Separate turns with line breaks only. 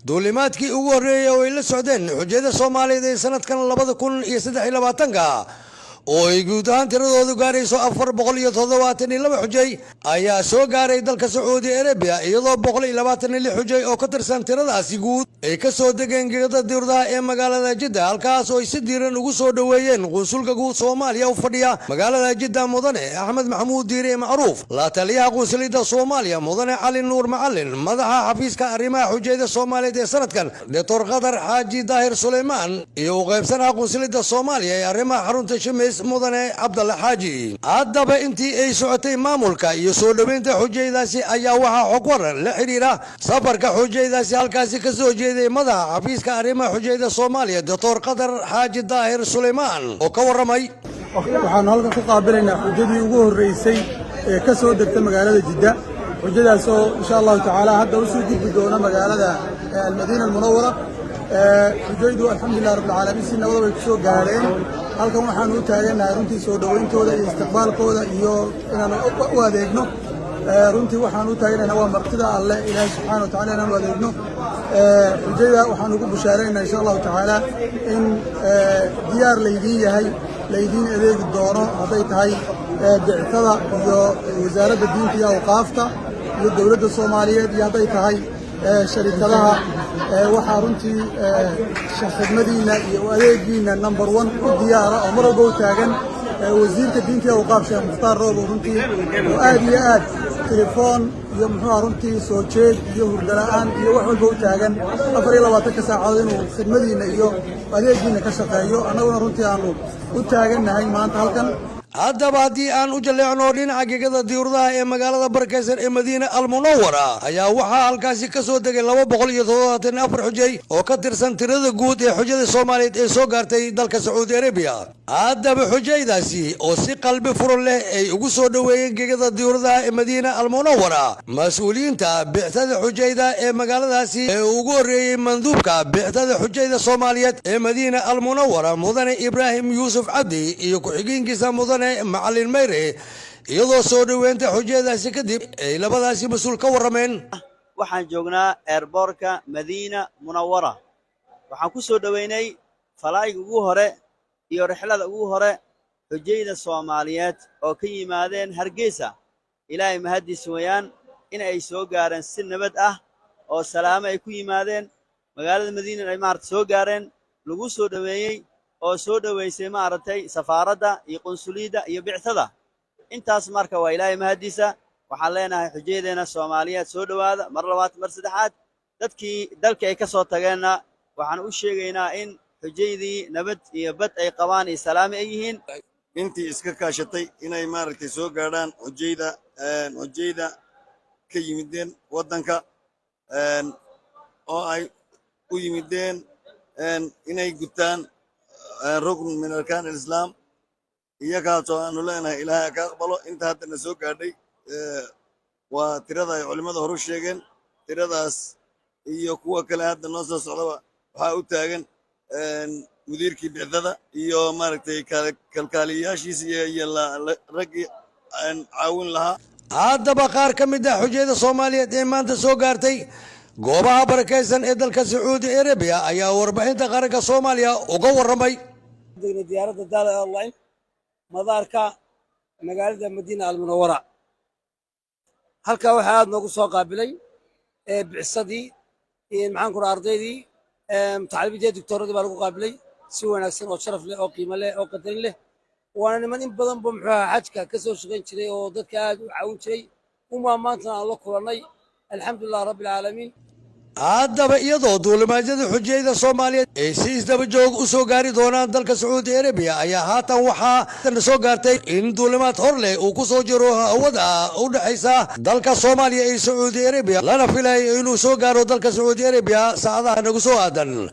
Duulimaadkii ugu horreeyey oo ay la socdeen xujayda Soomaaliyeed ee sanadkan 2023-ka, oo ay guud ahaan tiradoodu gaarayso 472 xujay, ayaa soo gaaray dalka Sacuudi Arabiya, iyadoo 126 xujay oo ka tirsan tiradaasi guud ay ka soo degeen gegada diurdaha ee magaalada Jidda, halkaas oo ay si diiran ugu soo dhoweeyeen qunsulka guud Soomaaliya u fadhiya magaalada Jidda, Mudane Axmed Maxamuud Diire Macruuf, la taliyaha qunsuliyadda Soomaaliya, Mudane Cali Nuur Macalin, madaxa xafiiska arrimaha xujayda Soomaaliyeed ee sanadkan, Doctor Qadar Xaaji Daahir Suleymaan, iyo u qaybsanaha qunsuliyadda Soomaaliya ee arrimaha xarunta Shimis, Mudane Cabdalle Xaaji. Haddaba, intii ay socotay maamulka iyo soo dhoweynta xujaydaasi ayaa waxaa xog waran la xidhiira safarka xujaydaasi halkaasi ka soo jeeday madaxa xafiiska arrimaha xujayda Soomaaliya, Doctor Qadar Xaaji Daahir Suleymaan, oo ka warramay.
Waxaanu halkan ku qaabilaynaa xujadii ugu horreysay ee ka soo degta magaalada Jidda, xujadaasoo insha Allahu tacaala hadda u soo gudbi doona magaalada Almadiina Almunawara. Xujaydu, alxamdulilah rabbilcaalamiin, si nabada bay ku soo gaadheen. Halkan waxaanu u taagannahay runtii soo dhowayntooda iyo istiqbaalkooda iyo inaanu u adeegno. Runtii waxaanu u taagannahay waa martida Alleh, Ilaahay subxaana wa tacala, inaanu adeegno. Xujayda waxaanu ugu bushaaraynaynaa insha Allahu tacaala in diyaar laydiin yahay, laydiin adeegi doono, hadday tahay bictada iyo Wasaaradda Diinta iyo Awqaafta iyo dowladda Soomaaliyeed iyo hadday tahay sharikadaha. Waxaa runtii khidmadiinna iyo adeegiinna number one u diyaara oo mar walba u taagan wasiirka Diinta iyo Awqaaf, Sheekh Mukhtaar Roobow, runtii oo aad iyo aad telefoon iyo muxuuha runtii soo jeed iyo hurdala'aan iyo wax walba u taagan 24-ka saacadood inuu khidmadiinna iyo adeegiinna ka shaqeeyo. Annaguna runtii aanu u taagannahay maanta halkan.
Haddaba, haddii aan u jalleecno dhinaca gegada diyuuradaha ee magaalada barakeysan ee Madiina Almunawara, ayaa waxaa halkaasi ka soo degay 274 xujay oo ka tirsan tirada guud ee xujada Soomaaliyeed ee soo gaartay dalka Sacuudi Arabiya. Haddaba, xujaydaasi oo si qalbi furan leh ay ugu soo dhoweeyeen gegada diyuuradaha ee Madiina Almunawara mas-uuliyiinta bictada xujayda ee magaaladaasi, ee ugu horreeyey manduubka bictada xujayda Soomaaliyeed ee Madiina Almunawara, Mudane Ibraahim Yuusuf Cabdi, iyo ku-xigeenkiisa, Mudane Macalin Mayre, iyadoo soo dhoweynta xujayadaasi kadib ay labadaasi mas-uul ka warrameen.
Waxaan joognaa airportka Madiina Munawara. Waxaan ku soo dhoweynay flightiga ugu hore iyo rixlada ugu hore xujayda Soomaaliyeed oo ka yimaadeen Hargeysa. Ilaahay mahaddiis weeyaan in ay soo gaareen si nabad ah oo salaamo ay ku yimaadeen magaalada Madiina, ay maaragtay soo gaareen, lagu soo dhoweeyey oo soo dhoweysay maaragtay safaaradda iyo qunsuliyadda iyo bictada intaas. Marka waa Ilaahay mahaddiisa. Waxaan leenahay xujaydeena Soomaaliyeed, soo dhowaada mar labaad, mar saddexaad. Dadkii dalka ay ka soo tageenna waxaan u sheegaynaa in xujaydii nabad iyo bad ay qabaan iyo salaami ay yihiin.
Intii iska kaashatay inay maaragtay soo gaadhaan xujayda ka yimideen waddanka oo ay u yimideen inay gutaan rukn min arkaan alislaam, iyagaasoo aanu leenahay Ilaahay ka aqbalo. Inta haddana soo gaadhay waa tirada ay culimmada horu sheegeen. Tiradaas iyo kuwa kale hadda noo soo socdaba waxaa u taagan mudiirkii bicdada iyo maaragtay kalkaaliyayaashiisa iyo raggii caawin lahaa.
Haddaba, qaar ka mid ah xujayada Soomaaliyeed ee maanta soo gaartay goobaha barakaysan ee dalka Sacuudi Arabiya ayaa warbixinta qaranka Soomaaliya uga warramay.
Diyaaradda Daallo Airline, madaarka magaalada Madiina Almunawara. Halkaa waxaa aad noogu soo qaabilay bicsadii, maxaan ku raha, ardaydii mutacalimiinta, doctooradii baa lagu qaabilay si wanaagsan oo sharaf leh oo qiimo leh oo qadarin leh. Waana niman in badan ba muxuu ahaa xajka ka soo shaqayn jiray oo dadka aad u caawin jiray umaa maantana aan la kulannay. Alxamdulilah rabbi alcaalamiin.
Haddaba, iyadoo duulimaadyada xujayada Soomaaliyeed ay si isdaba joog u soo gaari doonaan dalka Sacuudi Arabiya, ayaa haatan waxaa soo gaartay in duulimaad hor leh uu ku soo jiro hawada u dhexaysa dalka Soomaaliya iyo Sacuudi Arabiya, lana filayo inuu soo gaaro dalka Sacuudi Arabiya saacadaha nagu soo aadan.